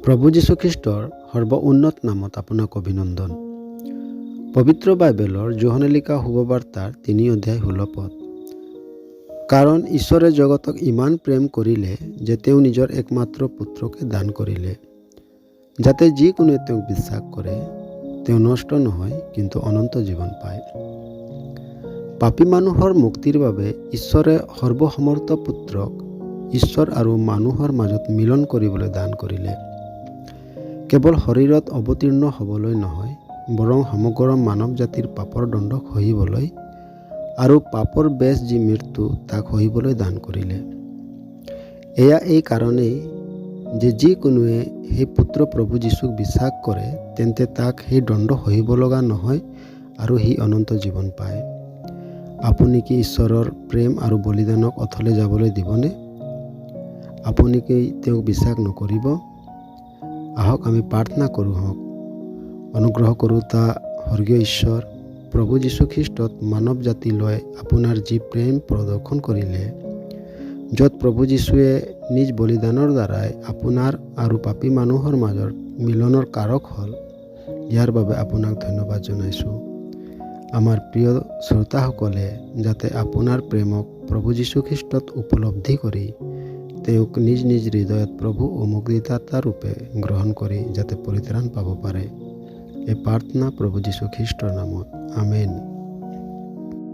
প্ৰভু যীশুখ্ৰীষ্টৰ সৰ্ব উন্নত নামত আপোনাক অভিনন্দন। পবিত্ৰ বাইবেলৰ যোহনে লিখা শুভবাৰ্তাৰ 3 অধ্যায় 16 পদ। কাৰণ ঈশ্বৰে জগতক ইমান প্ৰেম কৰিলে যে তেওঁ নিজৰ একমাত্ৰ পুত্ৰকে দান কৰিলে, যাতে যিকোনোৱে তেওঁক বিশ্বাস কৰে তেওঁ নষ্ট নহয়, কিন্তু অনন্ত জীৱন পায়। পাপী মানুহৰ মুক্তিৰ বাবে ঈশ্বৰে সৰ্বসমৰ্থ পুত্ৰক ঈশ্বৰ আৰু মানুহৰ মাজত মিলন কৰিবলৈ দান কৰিলে। কেৱল শৰীৰত অৱতীৰ্ণ হ'বলৈ নহয়, বৰং সমগ্ৰ মানৱ জাতিৰ পাপৰ দণ্ড সহিবলৈ আৰু পাপৰ বেচ যি মৃত্যু, তাক সহিবলৈ দান কৰিলে। এয়া এই কাৰণেই যে যিকোনোৱে সেই পুত্ৰ প্ৰভু যীশুক বিশ্বাস কৰে, তেন্তে তাক সেই দণ্ড সহিব লগা নহয় আৰু সি অনন্ত জীৱন পায়। আপুনি কি ঈশ্বৰৰ প্ৰেম আৰু বলিদানক অথলে যাবলৈ দিবনে? আপুনি কি তেওঁক বিশ্বাস নকৰিব? আহক, আমি প্ৰাৰ্থনা কৰোঁ হওক। অনুগ্ৰহ কৰোঁতা স্বৰ্গীয় ঈশ্বৰ, প্ৰভু যীশুখ্ৰীষ্টত মানৱ জাতিলৈ আপোনাৰ যি প্ৰেম প্ৰদৰ্শন কৰিলে, য'ত প্ৰভু যীশুৱে নিজ বলিদানৰ দ্বাৰাই আপোনাৰ আৰু পাপী মানুহৰ মাজৰ মিলনৰ কাৰক হ'ল, ইয়াৰ বাবে আপোনাক ধন্যবাদ জনাইছোঁ। আমাৰ প্ৰিয় শ্ৰোতাসকলে যাতে আপোনাৰ প্ৰেমক প্ৰভু যীশুখ্ৰীষ্টত উপলব্ধি কৰি তেওঁক নিজ নিজ হৃদয়ত প্ৰভু ও মুক্তিদাতা ৰূপে গ্ৰহণ কৰি যাতে পৰিত্ৰাণ পাব পাৰে, এই প্ৰাৰ্থনা প্ৰভু যীশুখ্ৰীষ্টৰ নামত, আমেন।